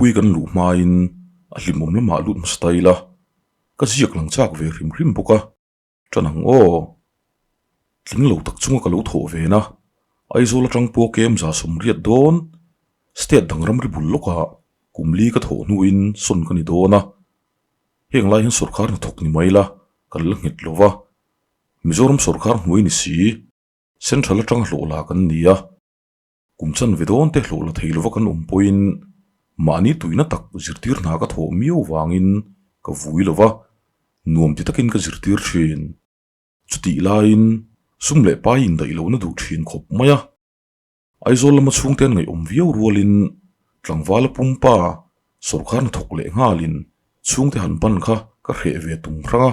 thupui kan luh hmain a hlimawm lamah lut hmasa ta ila, ka ziak lang chak ve hrim hrim bawk a, ṭan ang aw. Tling lo tak chunga ka lo thawh ve na, Aizawl aṭang pawh kem 180 dawn, state dang ramri bul lawkah kum li ka thawh hnuin sawn ka ni dawn a, heng lai hian sawrkar hnathawk ni mai la kan la nghet lo va, Mizoram sawrkar hnuai ni si, Central aṭanga hlawh la kan ni a. Kum chanve dawn te hlawh la thei lova kan awm pawhin mahni tuihna tak zirtir hna ka thawh miau vangin ka vui lova, nuam ti takin ka zirtir thin. Chutih laiin sum leh pai indaih lohna duh thin khawp mai a. Aizawl lama chhungte an ngaihawm viau rualin tlangvala pumpa sawrkar hnathawk leh nghalin chhungte han ban kha ka hreh ve tum hrang a.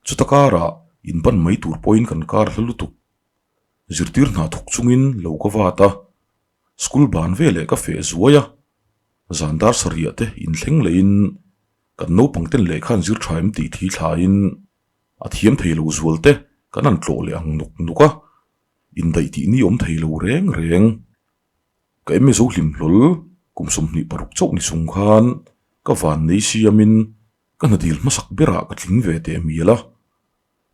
Chuta karah inban mai tur pawhin kan kar hla lutuk. Zirtir hna thawk chungin lo ka vat a, school ban veleh ka feh zuai a, zan dar sarihah te inthleng lehin kan naupang ten lehkha an zir tha em tih thi thlain a thiam thei lo zual te kan han tlawh leh ang nuk nuk a, indaih tih ni awm thei lo reng reng. Ka em zo hlim hlawl kum 26 chauh ni chung khan ka van nei siamin ka hna dil hmasak berah ka tling ve teh mial a.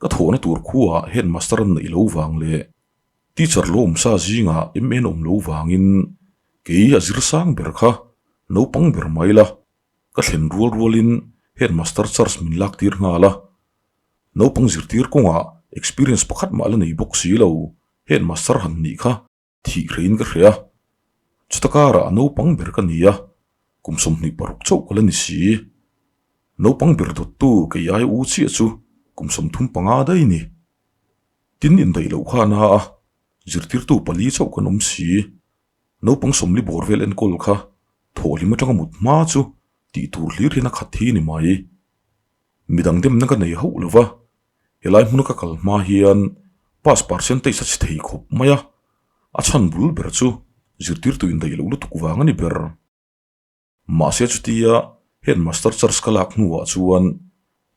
Ka thawhna tur khuaah headmaster an neih lo vang leh teacher lo awm sa zingah MN awm lo vangin kei a zir sang ber kha naupang ber mai la, ka thlen rual rualin headmaster charge min lak tir nghal a. Naupang zirtir kawngah experience pakhat mah la nei bawk si lo headmaster han nih kha thih hrein ka hria. Chuta karah naupang ber ka ni a, kum 26 chauh ka la ni si. Naupang ber dawttu kei ai u chiah chu kum 35 daih ni. Tin indaih loh kha a na a, zirtirtu pali chauh kan awm si. Naupang 40 bawr vel enkawl kha thawhhlim atanga mut hma chu tih tur hlir hian a khat hi ni mai. Midang demna ka nei hauh lova, helai hmuna ka kal hma hian pass percentage a chhe thei khawp mai a, a chhan bul ber chu zirtirtu indaih loh lutuk vang a ni ber. Mahse chutia headmaster charge ka lak hnuah chuan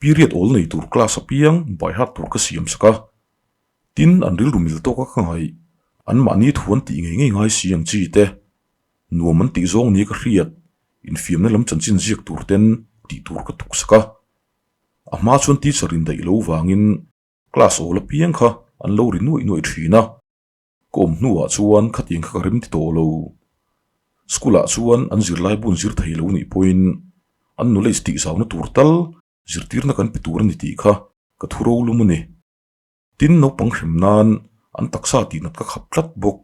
period awl nei tur class apiang by heart tur ka siam sak a, tin an rilru mil tawka ka ngaih, anmahni thu an tih ngei ngei ngai si ang chi te. Nuam an tih zawng nia ka hriat, infiamna lam chanchin ziak tur ten tih tur ka tuk sak a. A hma chuan teacher indaih lo vangin class awl apiang kha an lo ri nuaih nuaih thin a. Ka awm hnuah chuan khatiang kha ka rem ti tawh lo. School ah chuan an zirlai bun zir thei lo nih pawhin an knowledge tih zauna tur tal zirtirna kan pe tur a ni tih kha ka thu rolum a ni. Tin naupang hrem nan an taksa tihnat ka khap tlat bawk.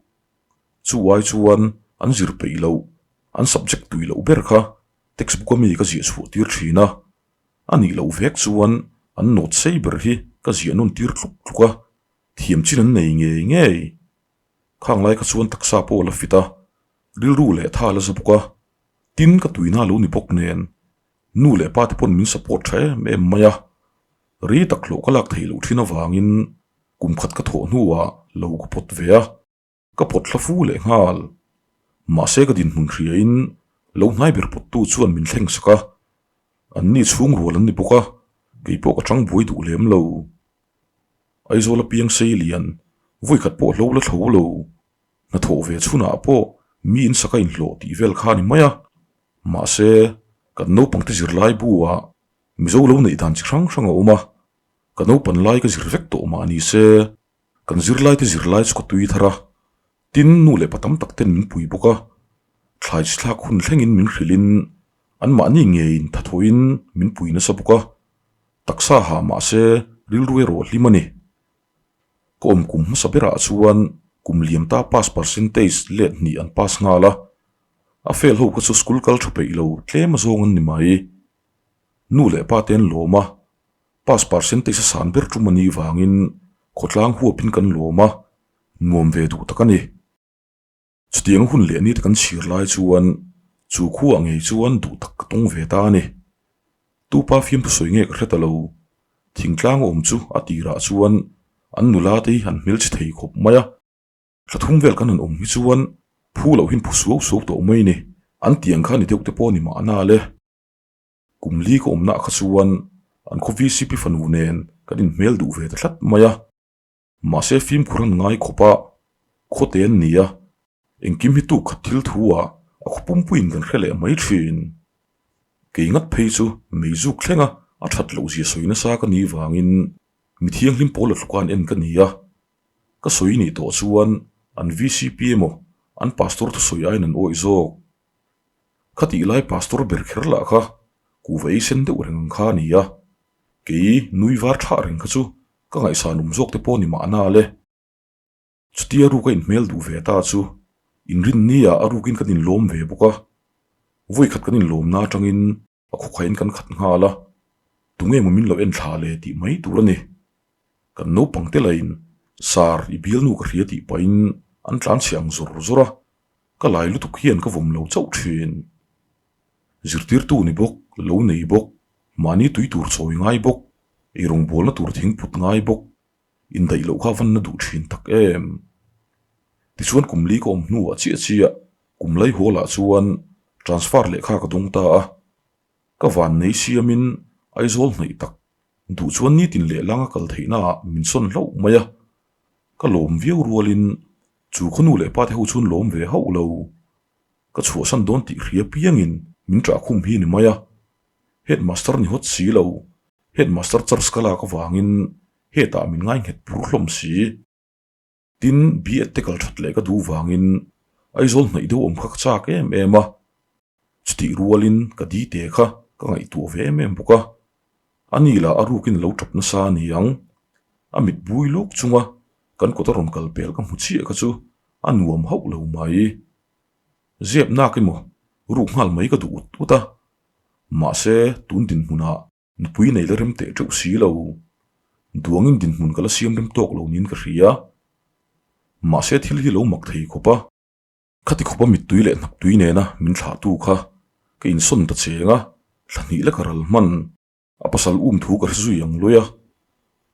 Chu ai chuan an zir peih loh, an subject tui loh ber kha textbook a mi ka ziah chhuah tir thin a. A nih loh vek chuan an note sei ber hi ka ziah nawn tir tluk tluk a, thiam chin an nei ngei ngei. Khang lai kha chuan taksa pawh a la fit a, rilru leh tha a la za bawk a. Tin ka tuina lo ni bawk nen Nu leh pa te pawn min support tha em em mai a, ri tak hlawh ka lak theih loh thin avangin kum khat ka thawh hnuah lo ka pawt ve a, ka pawt thla fu leh nghal. Mahse ka dinhmun hriain lo hnai ber pawttu chuan min thleng sak a, anni chhung rual an ni bawk a, kei pawh ka chang buai duh lem lo. Aizawl apiang sei lian, vawi khat pawh hlo la thlo lo, hnathawh ve chhunah pawh mi in sak a inhlawh tih vel kha a ni mai a. Mahse, kan naupangte zirlai bu-ah Mizo lo neih dan chi hrang hrang a awm a, ka naupan lai ka zir vek tawh mah ni se, kan zirlaite zirlai chu ka tui thar a, tin nu leh pa tam tak ten min pui bawk a, thlai chi thlak hun thlengin min hrilhin anmahni ngeiin thathawhin min pui nasa bawk a, taksa hah mahse rilru erawh hlim a ni. Ka awm kum hmasa berah chuan kum liam ta pass percentage let hnih an pass nghal a, A fail ho kha chu school kal tha peih lo tlem azawng an ni mai. Nu leh pa te an lawm a, pass percentage a san ber tum a nih vangin khawtlang huapin kan lawm a, nuam ve duh tak a ni. Chutiang hun leh ni te kan chhir lai chuan chu khuah ngei chuan duh tak ka tawng ve ta a ni. Tupa fiamthu sawi nge ka hre ta lo, thingtlang awm chu a tirah chuan an nula te hi an hmelchhe thei khawp mai a. Thla thum vel kan han awm hi chuan phu loh hin phu suau suau tawh mai ni. An tiang kha ni deuh te pawh ni mahna le. Kum li ka awmna kha chuan an khaw VCP fanu nen kan inhmel duh ve ta tlat mai a. Mahse fimkhur an ngai khawp a, khawte an ni a. Engkim hi tuk khat thil thu ah a khaw pumpuiin kan hre leh mai thin. Kei ngat phei chu meizuk thlenga a that loh zia sawi nasa ka nih vangin mi thianghlim pawl a tluka an en ka ni a. Ka sawi nih tawh chuan an VCP emaw an pastor thusawi aiin an awih zawk. Khatih lai pastor ber kher lah kha kuhva ei sen deuh reng ang kha a ni a, kei nui var thah reng kha chu ka ngaihsan awm zawk te pawh ni mahna le. Chutia ruk a inhmel duh ve ta chu inrinni ah a rukin kan inlawm ve bawk a, vawikhat kan inlawmna atangin a khawkhaiin kan khat nghal a, tunge maw min lo en thla le tih mai tur a ni. Kan naupang te lain Sar i bialnu ka hria tih pahin an tlanchhe ang zawr zawr a, ka lai lutuk hian ka vawm lo chauh thin. Zirtirtu ni bawk, lo nei bawk, mahni tui tur chawi ngai bawk, eirawngbawlna tur thingput ngai bawk, indaih loh kha van na duh thin tak em? Tichuan kum li ka awm hnuah chiah chiah kum lai hawl ah chuan transfer lehkha ka dawng ta a, ka van nei siamin Aizawl hnaih tak duh chuan nitin leh langa kal theihna ah min sawn hlauh mai a, ka lawm viau rualin chu khawnu leh pa te ho chuan lawm ve hauh lo, ka chhuahsan dawn tih hria piangin min ṭah khum hi ni mai a, headmaster ni hawt si lo, headmaster charge ka lak avangin hetah min ngai nghet pur hlawm si. Tin, B.Ed te kal that leh ka duh vangin Aizawl hnaih deuh awm kha ka chak em em a, chutih rualin ka dite kha ka ngaihtuah ve em em bawk a, ani lah a rukin a lo tap nasa a ni ang. A mit bui luk chunga kan kawt a rawn kal pel ka hmu chiah kha chu a nuam hauh lo mai. Zep nak emaw ruk nghal mai ka duh ut ut a, mahse tun dinhmunah Nupui nei la rem teh teuh si lo. Duangin dinhmun ka la siam rem tawk lo niin ka hria. Mahse thil hi lo mak thei khawp a. Khati khawpa mittui leh hnaptui nena min thlahtu kha ka insawn ta cheng a, thla hnih leka ral hman. A pasal um thu ka hre zui ang luai a,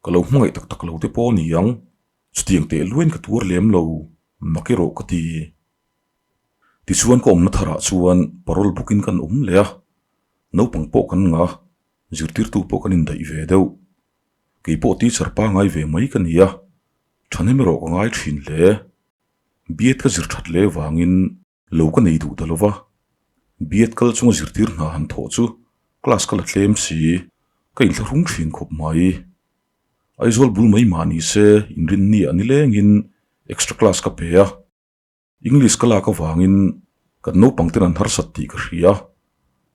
ka lo hmangaih tak tak lo te pawh a ni ang. Chutiang teh luain ka tuar lem lo, mak erawh ka ti. Tichuan ka awmna tharah chuan parole bawkin kan awm leh a, naupang pawh kan ngah, zirtirtu pawh kan indaih ve deuh. Kei pawh teacher pangai ve mai ka ni a, thahnem erawh ka ngai thin hle. B.Ed ka zir that leh vangin lo ka nei duh ta lo va, B.Ed kal chunga zirtir hna han thawh chu class ka la tlem si, ka inthlahrung thin khawp mai. Aizawl bul mai mah ni se inrinni ah nilengin extra class ka pe a. English ka lak avangin kan naupang ten an harsat tih ka hria.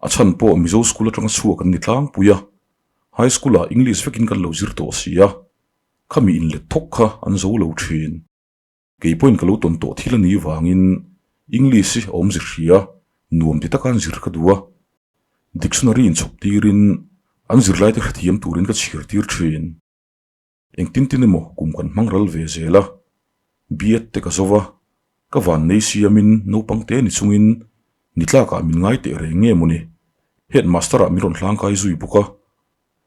A chhan pawh Mizo school atanga chhuak an ni tlangpui a, high school ah English vekin kan lo zir tawh si a, khami inlet thawk kha an zo lo thin. Kei pawhin ka lo tawn tawh thil a nih vangin English hi a awmze hria, nuam ti taka an zir ka duh a. Dictionary inchhawp tirin an zirlaite hrethiam turin ka chhir tir thin. Engtin tin emaw kum kan hmang ral ve zel a, B.Ed te ka zo va, ka van nei siamin naupang te ni chungin ni tlakah min ngai teh reng nge mawni, headmaster ah min rawn hlangkai zui bawk a,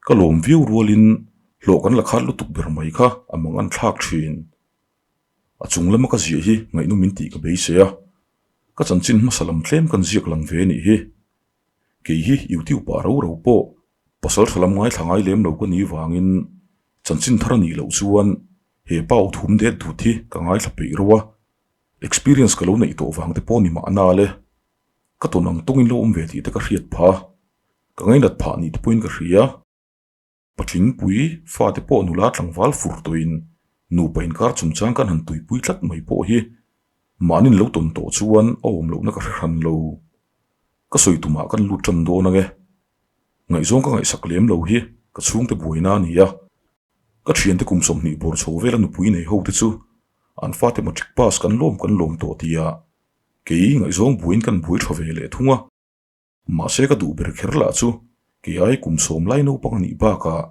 ka lawm viau rualin hlawh kan la khat lutuk ber mai kha a mang an thlak thin. A chung lama ka ziah hi ngaihnawm min tih ka beisei a, ka chanchin hmasa lam tlem kan ziak lang ve nih hi. Kei hi YouTube ah ro ro pawh pasal tha lam ngaithla ngai lem lo ka nih vangin chanchin thar a nih loh chuan he pa aw thum det dut hi ka ngaithla peih ro a, experience ka lo neih tawh vang te pawh ni mahna le. Ka tawn ang tawngin lo awm ve tih te ka hriat phah a, ka ngainat phah nih te pawhin ka hria. Patling pui fate pawh nula tlangval fur tawhin nupa inkar chungchang kan han tuipui tlat mai pawh hi mahnin lo tawn tawh chuan a awm lohna ka hre hran lo. Ka sawi tumah kan lut tan dawn ange. Ngaihzawng ka ngaihsak lem lo hi ka chhungte buaina a ni a. Ka thiante kum 20 bawr chho vela nupui nei ho te chu an fate matric pass kan lawm kan lawm tawh tia kei ngaihzawng buaiin kan buai tha ve leh thung a. Mahse ka duh ber kher lah chu kei ai kum sawm lai naupang a nih bakah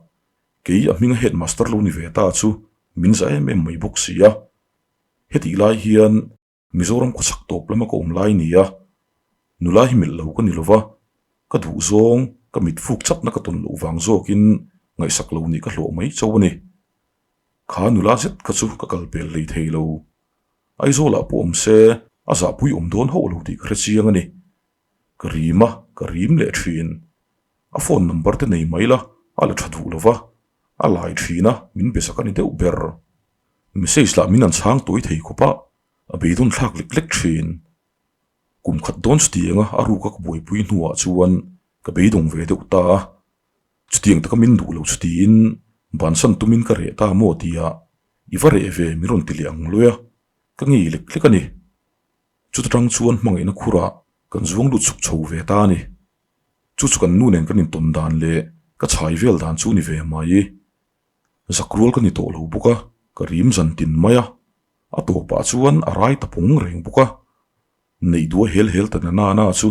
kei a hminga headmaster lo ni ve ta chu min za em em mai bawk si a. Hetih lai hian Mizoram khawchhak tawp lama ka awm lai ni a, nula hi melh lo ka ni lova, ka duh zawng ka mit fuk chakna ka tawn loh vang zawkin ngaihsak lo nih ka hlawh mai chauh a ni. Kha nula zet kha chu ka kal pel hlei thei lo. Aizawlah pawh awm se a zahpui awm dawn hauh lo tih ka hre chiang a ni. Ka rim a, ka rim leh thin. A phone number te nei mai la, a la tha duh lo va, a lai thin a, min be sak a ni deuh ber. Message lah min an chhang tawi thei khawp a, a beidawn thlak lek lek thin. Kum khat dawn chutianga a ruka ka buaipui hnuah chuan ka beidawng ve deuh ta a. Chutiang taka min duh lo chutiin bansan tumin ka reh ta maw tia i va reh ve min rawn ti leh ang lawi a, ka ngei lek lek a ni. Chuta tang chuan hmangaihna khurah kan zuang lut chhuk chho ve ta a ni. Chu chu kan nu nen kan intawn dan leh ka chhai vel dan chu ni ve mai. Zak rual ka ni tawh lo bawk a, ka rim zan tin mai a. A tawpah chuan a rai ta pawng reng bawk a. Neih duh a hel hel ta na na na chu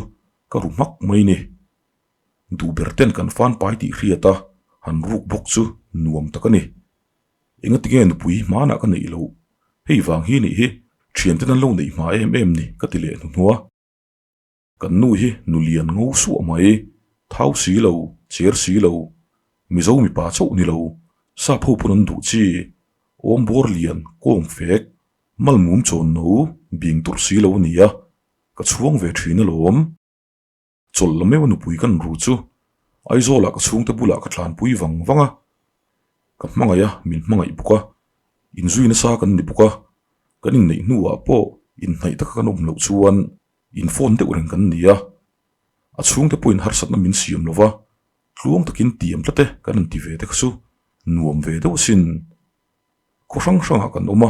ka ru hmak mai ni. Duh ber ten kan fan pai tih hriat a, han ruk bawk chu nuam tak a ni. Engatinge nupui hmanah ka neih loh? Hei vang hi nih hi thianten an lo neih hma em em ni ka ti leh hnuhnawh a. Kan nu hi nu lian ngo suah mai, thau si lo, cher si lo, Mizo mipa chauh ni lo, sap ho pawn an duh chi, awm bawr lian, kawng fek, mal mum chawn no, bing tur si lo a ni a, ka chhuang ve thin alawm. Chawlh la meuh a nupui kan ru chu Aizawlah ka chhungte bulah ka tlanpui vang vang a, ka hmangaih a, min hmangaih bawk a, inzui nasa kan ni bawk a, kan inneih hnuah pawh inhnaih taka kan awm loh chuan in phone deuh reng kan ni a, a chhungte pawhin harsatna min siam lo va, tluang takin tiam tlat e kan han ti ve te kha chu nuam ve deuh asin. Khaw hrang hrangah kan awm a,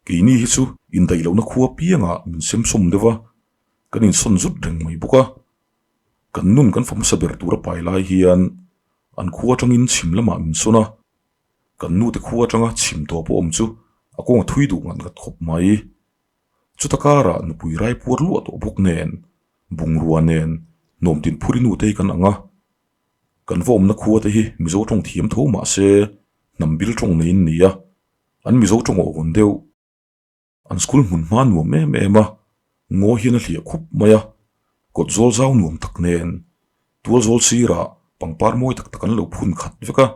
keini hi chu indaih lohna khua piangah min semsawm deuh a, kan insawn zut reng mai bawk a. Kan nun kan fa hmasa ber tura pai lai hian an khua atangin chhim lamah min sawn a, kan nute khua atanga chhim tawh pawh awm chu a kawng a thui duh ngat ngat khawp mai. Chuta karah nupui rai puar luah tawh bawk nen, bungrua nen hnawmtin phuri nute hi kan ang a. Kan va awmna khua te hi Mizo tawng thiam tho mah se hnam bil tawng neiin ni a, an Mizo tawng a awn deuh. An school hmun hma nuam em em a, ngaw hian a hliah khup mai a, kawt zawl zau nuam tak nen tual zawl sirah pangpar mawi tak tak an lo phun khat vek a,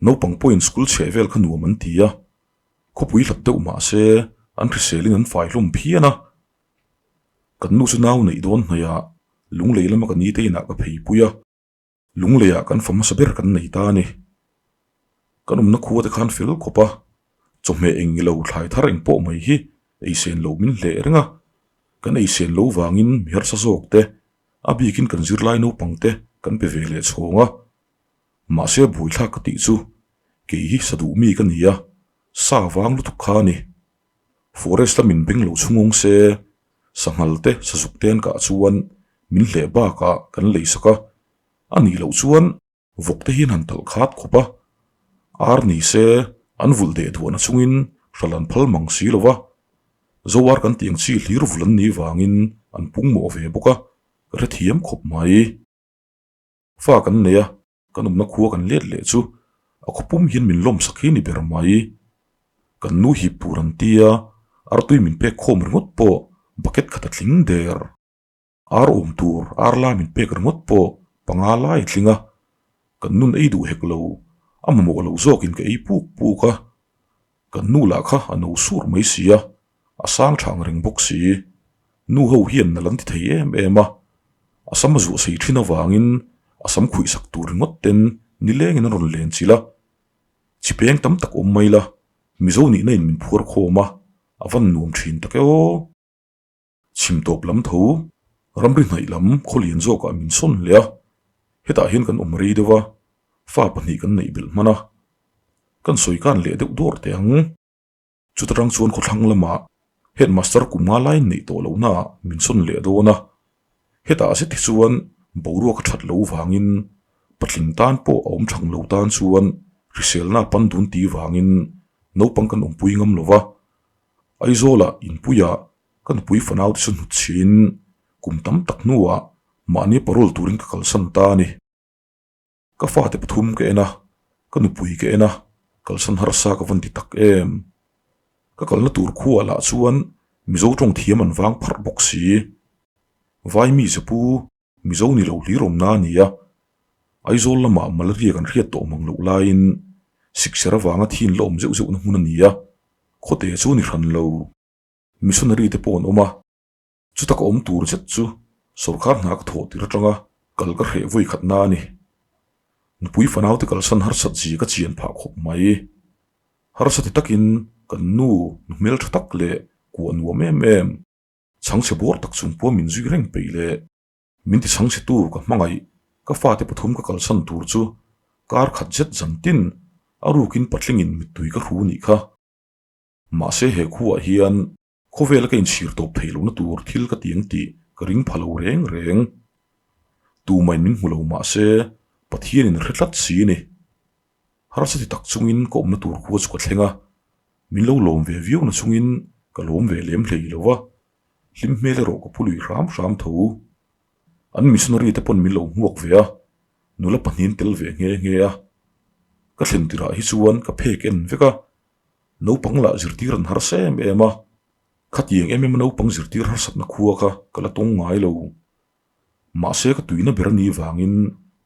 naupang pawhin school chheh vel kha nuam an ti a, khawpui hlat deuh mah se an hriselin an fai hlawm phian a. Kan nu chu nau neih dawn hnaihah lunglei lama ka nite inah ka phei pui a. Lungleiah kan fa hmasa ber kan nei ta a ni. Kan awmna khua te khan fel khawp a, chawhmeh eng ilo thlai thar eng pawh mai hi ei sen lo min hleh reng a. Kan ei sen lo vangin mi harsa zawk te, a bikin kan zirlai naupang te kan pe ve leh chhawng a. Mahse buaithlak ka tih chu kei hi sa duh mi ka ni a, sa vang lutuk kha a ni. Forest lamin beng lo chhungawng se, Sanghal te sazuk te an kah chuan min hleh bakah kan lei sak a, a nih loh chuan vawk te hian han talh khat khawp a, ar ni se an vulh deh duahna chungin hral an phal mang si lo va, Zoar kan tih ang chi hlir vulh an nih vangin an pung mawh ve bawk a, ka hrethiam khawp mai. Fa kan nei a, Kan awmna khua kan let leh chu a khawpum hian min lawmsak hi ni ber mai. Kan nu hip tur an tia, artui min pek khawm ringawt pawh bucket khat a tling der. Ar awm tur ar lai min pek ringawt pawh panga lai a tling a, kan nun ei duh hek lo, a mamawh loh zawkin ka ei puk puk a. Kan nu lah kha a no sur mai si a, A sang tha ang reng bawk si. Nu ho hian nal an ti thei em em a, a sam a zuah sei thin avangin a sam khuih sak tur ringawt ten nilengin an rawn len chilh a. Chi peng tam tak awm mai la, Mizo nihna in min phuar khawm a, a van nuam thin tak e aw. Chhim tawp lam tho, ramri hnaih lam khawlian zawkah min sawn hle a, hetah hian kan awm rei deuh a, fa pahnih kan neih belh hman a, kan sawi kan leh deuh dawr teh ang. Chuta tang chuan khawthlang lamah headmaster kum nga lai neih tawh lohnaah min sawn leh dawn a, hetah zet hi chuan boruak a that loh vangin patling tan pawh a awm thang lo tan chuan hriselna a pan dun tih vangin naupang kan awmpui ngam lo va. Aizawlah inpuiah ka nupui fanau te chu hnutchhiin kum tam tak hnuah mahni parole turin ka kalsan ta a ni. Ka fate pathum ka en a, ka nupui ka en a, kalsan harsa ka van ti tak em. Ka kalna tur khuah lah chuan Mizo tawng thiam an vang pharh bawk si. Vai mi zapu Mizo ni lo hlir awmna a ni a, Aizawl lamah malaria kan hriat tawh mang loh laiin sikser avanga thin la awm zeuh zeuhna hmun a ni a, khawte chu ni hran lo. Missionary te pawh an awm a. Chuta ka awm tur zet chu sawrkar hna ka thawh tir atanga kal ka hreh vawi khatna a ni. Nupui fanaute kalsan harsat zia ka chian phah khawp mai. Harsa ti takin kan nu nu hmeltha tak leh kuah nuam em em. Chhangchhe bawr tak chung pawh min zui reng peih leh min ti chhangchhe tu ka hmangaih ka fate pathum ka kalsan tur chu kar khat zet zan tin a rukin patlingin mittui ka hru nih kha. Mahse he khuaah hian khawvela ka inchhir tawp thei lohna tur thil ka ti ang tih ka ring pha lo reng reng. Tumain min hmu lo mahse Pathianin a hre tlat si a ni. Harsa ti tak chungin ka awmna tur khua chu ka thleng a, min lo lawm ve viau na chungin ka lawm ve lem hlei lo va, hlim hmel erawh ka pu lui hram hram tho. An missionary te pawn min lo hmuak ve a, nula pahnihin tel ve nghe nghe a. Ka thlen tirah hi chuan ka phek en vek a, naupang lah zirtir an harsa em em a, khatiang em em a naupang zirtir harsatna khua kha ka la tawng ngai lo. Mahse ka tuina ber a nih vangin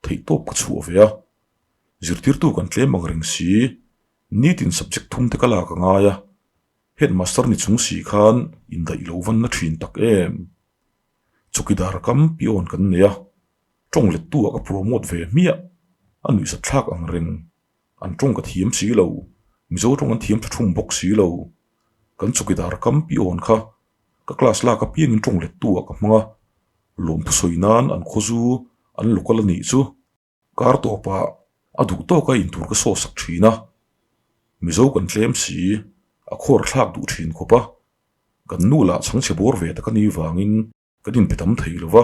theihtawp ka chhuah ve a, zirtirtu kan tlem ang reng si, nitin subject thum te ka lak a ngai a, headmaster ni chung si khan indaih lo van na thin tak em. Chawkidar kam peon kan nei a, tawng lettu ah ka promote ve hmiah, a nuihsat thlak ang reng. An tawng ka thiam si lo, Mizo tawng an thiam tha thum bawk si lo. Kan chawkidar kam peon kha ka class lak apiangin tawng lettu ah ka hmang a, lawmthu sawi nan an khawzu an local a nih chu. Kar tawpah a duh tawka intur ka saw sak thin a, Mizo kan tlem si, a khawr thlak duh thin khawp a, kan nu lah chhangchhe bawr ve tak a nih vangin kan inbe tam thei lo va,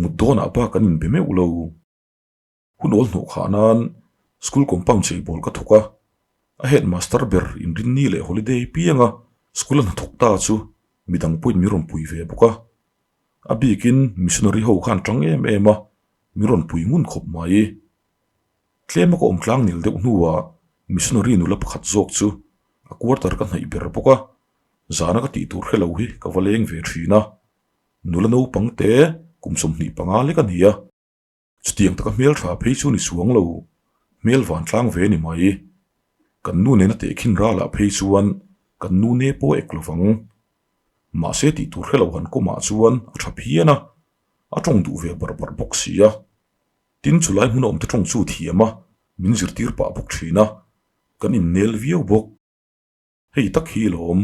mut dawnah bak kan inbe meuh lo. Hun awl hnawh khah nan school compound cheibawl ka thawk a, a headmaster ber inrinni leh holiday pianga school a hnathawk ta chu midang pawhin min rawn pui ve bawk a, a bikin missionary ho khan tang em em a, min rawn pui ngun khawp mai. Tlema ka awm tlang nil deuh hnuah missionary nula pakhat zawk chu a quarter ka hnaih ber bawk a, zana ka tih tur hre lo hi ka va leng ve thin a, nula naupang te kum 25 lek a ni a. Chutiang taka hmel tha phei chu ni chuang lo, hmel van tlang ve ni mai. Kan nu nena tehkhin ralah phei chuan kan nu ne pawh ek lovang. Mahse tih tur hre lo han kawmah chuan a tha phian a, a tawng duh ve bar bar bawk si a. Tin chulai hmun a awmte tawng chu thiam a, min zirtir pah bawk thin a, kan innel viau bawk. Hei tak hi lawm,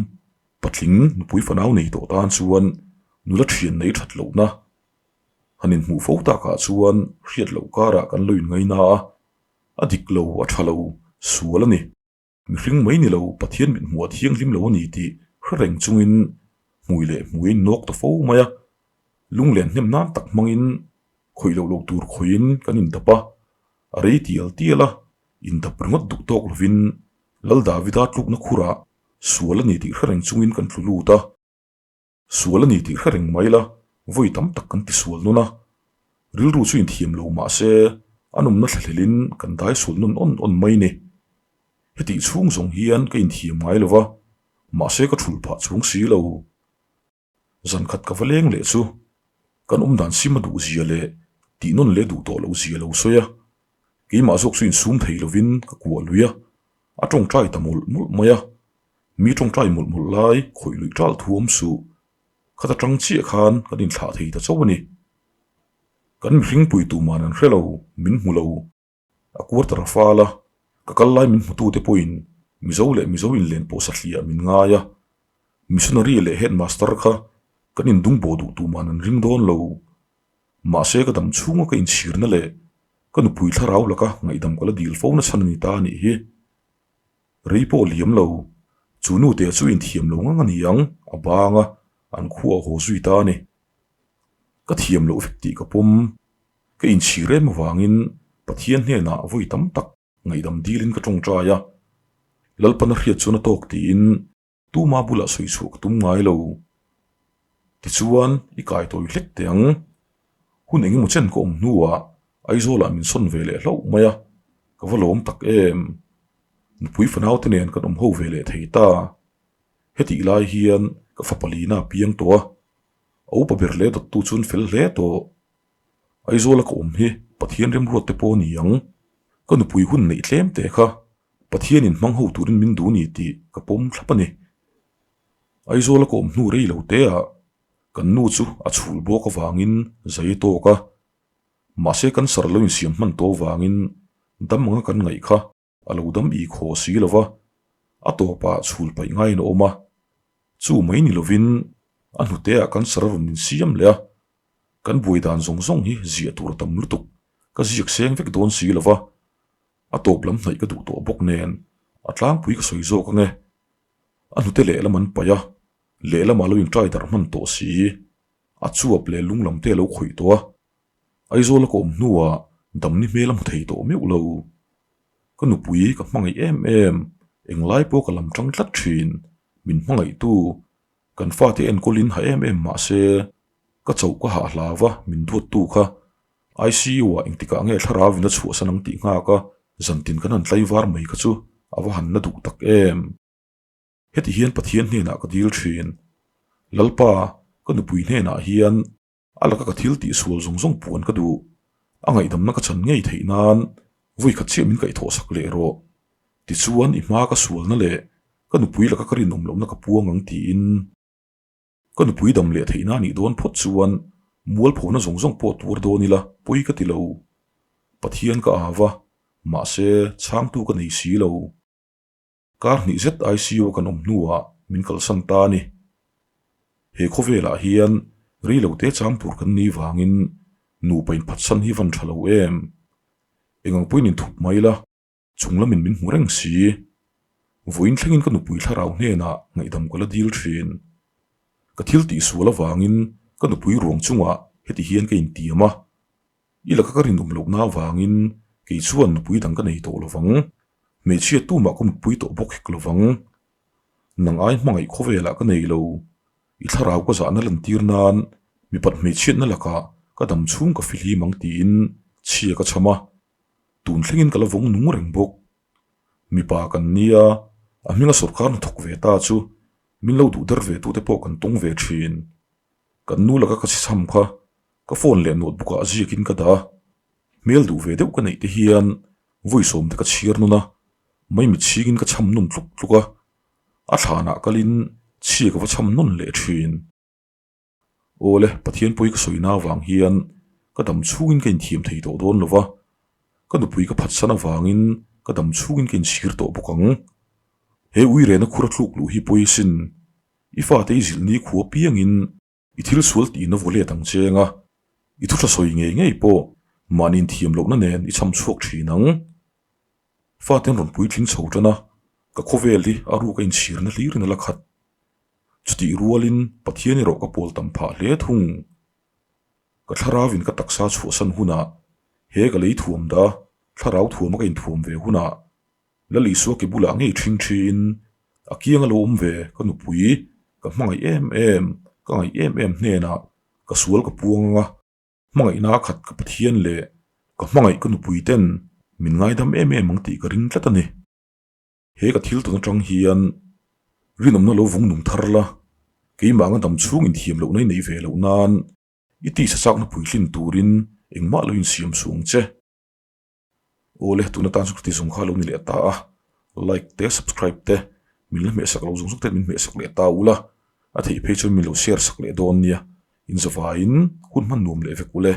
patling nupui fanau nei tawh tan chuan nula thian nei that lohna han inhmuh fo takah chuan hriat loh karah kan lo inngaina a, a dik lo, a tha lo, sual a ni. Mihring mai ni lo, Pathian mithmuh a thianghlim lo a ni tih hre reng chungin hmui leh hmui a innawk ta fo mai a, lunglen hnem nan tak hmangin khawih loh loh tur khawihin kan indap a, a rei tial tial a, indap ringawt duh tawk lovin Lal Davida tlukna khurah sual a ni tih hre reng chungin kan tlu lut a, sual a ni tih hre reng mai la, vawi tam tak kan ti sual nun a, rilru chu inthiam lo mah se a nawmna thlahlelin kan dai sual nawn awn awn mai ni. Hetih chhung zawng hian ka inthiam ngai lo va, mahse ka thulh phah chhung si lo. Zan khat ka va leng leh chu kan awm dan sim a duh zia leh tih nawn leh duh tawh loh zia lo sawi a, keimah zawk chu insum thei lovin ka kuah lui a, a tawngtai ta mawlh mawlh mai a, mi tawngtai mawlh mawlh lai khawih luih ṭal thu awm suh, khat aṭang chiah khan kan inthlah thei ta chauh a ni. Kan mihring pui tuman an hre lo, min hmu lo. A quarter a fal a, ka kal lai min hmutute pawhin Mizo leh Mizo inlen pawh sahliah min ngai a, missionary leh headmaster kha kan indung bawh duh tuman an ring dawn lo. Mahse ka dam chhunga ka inchhirna leh ka nupui thlarau laka ngaihdam ka la dil fo na chhan a ni ta a nih hi. Rei pawh liam lo, chu nute chu inthiam lo ngang a ni ang, a bang a, an khua a haw zui ta a ni. Ka thiam loh vek tih ka pawm. Ka inchhir em avangin Pathian hnenah vawi tam tak ngaihdam dilin ka tawngtai a, Lalpana hriat chuan a tawk tiin tuma bulah sawi chhuah ka tum ngai lo. Tichuan, i kai tawi hlek teh ang. Hun engemaw chen ka awm hnuah Aizawlah min sawn ve leh hlauh mai a, ka va lawm tak em. Nupui fanaute nen kan awm ho ve leh thei ta. Hetih lai hian ka fapa lina a piang tawh a, a upa ber leh dawttu chu an fel hle tawh. Aizawla ka awm hi Pathian remruat te pawh a ni ang. Ka nupui hun neih tlem teh kha Pathianin hmang ho turin min duh ni tih ka pawm thlap a ni. Aizawla ka awm hnu rei lo te ah kan nu chu a chhul bawk avangin zai a tawk a, mahse cancer lo insiam hman tawh avangin dam anga kan ngaih kha A lo dam i khaw si lo va, a tawpah chhul paih ngaiin a awm a. Chu mai ni lovin A hnuteah cancer a rawn insiam leh a, kan buai dan zawng zawng hi ziah tur a tam lutuk, ka ziak seng vek dawn si lo va, a tawp lam hnaih ka duh tawh bawk nen a tlangpui ka sawi zawk ange. A hnute lehlam an paih a, lehlamah lo intrai darh hman tawh si, a chuap leh lung lam te a lo khawih tawh a, Aizawl a ka awm hnuah damni hmel a hmu thei tawh meuh lo. Ka nupui ka hmangaih em em, englai pawh ka lam tang tlat thin, min hmangaihtu Kan fate enkawlin ha em em mah se, ka chauh ka hah hlau va, min duattu kha ICU ah engtikah nge thlarau in a chhuahsan ang tih nghak a, zantin kan han tlaivar mai kha chu a va han na duh tak em. Heti hian Pathian hnenah ka dil thin. Lalpa, ka nupui hnenah hian A laka ka thil tih sual zawng zawng puan ka duh. A ngaihdamna ka chan ngei theih nan vawi khat chiah min kaihthawh sak leh rawh. Tichuan i hma ka sualna leh ka nupui laka ka rinawm lohna ka puang ang tiin ka nupui dam leh theihna a nih dawn phawt chuan mualphona zawng zawng pawh tuar dawn ila pawi ka ti lo. Pathian ka au va, mahse chhangtu ka nei si lo. Kar hnih zet ICU a kan awm hnuah min kalsan ta a ni. He khawvelah hian rei lo te chang tur kan nih vangin nupa inphatsan hi van tha lo em? Eng ang pawhin inthup mai la, chung lamin min hmu reng si. Vawiin thlengin ka nupui thlarau hnenah ngaihdam ka la dil thin. Ka thil tihsual avangin ka nupui ruang chungah heti hian ka intiam a. I laka ka rinawm lohna avangin kei chuan nupui dang ka nei tawh lovang. Hmeichhia tumah ka mutpui tawh bawk hek lovang. Nang ai hmangaih khawvelah ka nei lo. I thlarau ka zahna lantir nan mipat hmeichhiatna lakah ka dam chhung ka fihlim ang tiin chhia ka cham a. Tun thlengin ka la vawng nung reng bawk. Mipa kan nia, a hminga sawrkar hnathawk ve ta chu min lo duh der ve tute pawh kan tawng ve thin. Kan nu laka ka chhichham kha Ka phone leh notebook ah ziakin ka dah a, hmel duh ve deuh ka neih te hian vawi sawm te ka chhiar nawn a, maimit chhingin ka cham nawn tluk tluk a, a thlanah kalin chhia ka va cham nawn leh thin. Awle, Pathian pawi ka sawina avang hian ka dam chhungin ka inthiam thei tawh dawn lo va, ka nupui ka phatsan avangin ka dam chhungin ka inchhir tawh bawk ang. He uirena khur a thluk luh hi pawi asin, i fate i zilh ni khua piangin I thil sual tiin a vaw let ang cheng a, i thu tha sawi ngei ngei pawh mahni inthiam lohna nen i cham chhuak thin ang. Faten rawn puitling chho tan a, ka khawvel hi a ruk a inchhirna hlirin a la khat. Chutih rualin Pathian erawh ka pawl tam phah hle thung. Ka thlarauin ka taksa chhuahsan hunah he ka lei thuam dah thlarau thuama ka inthuam ve hunah Lal Isua ke bulah ngei ṭhing ṭhiin a kiang a lo awm ve, ka nupui, ka hmangaih em em, ka ngaih em em hnenah ka sual ka puang ang a, hmangaihna a khat ka Pathian leh ka hmangaih ka nupui ten min ngaidam em em ang tih ka ring tlat a ni. He ka thil tawn aṭang hian rinawmna lo vung nung thar la, keimah anga dam chhung inthiam lohna i neih ve loh nan i tisa chakna puitlin turin engmah lo insiam suh ang che. Awle tuna tan chu ti zawng kha lo ni leh ta a, like te subscribe te min la hmehsak lo zawng zawng te min hmehsak leh ta ula, a theih phei chuan min lo share sak leh dawn nia, inzavaiin hun hman nuam leh vek ule.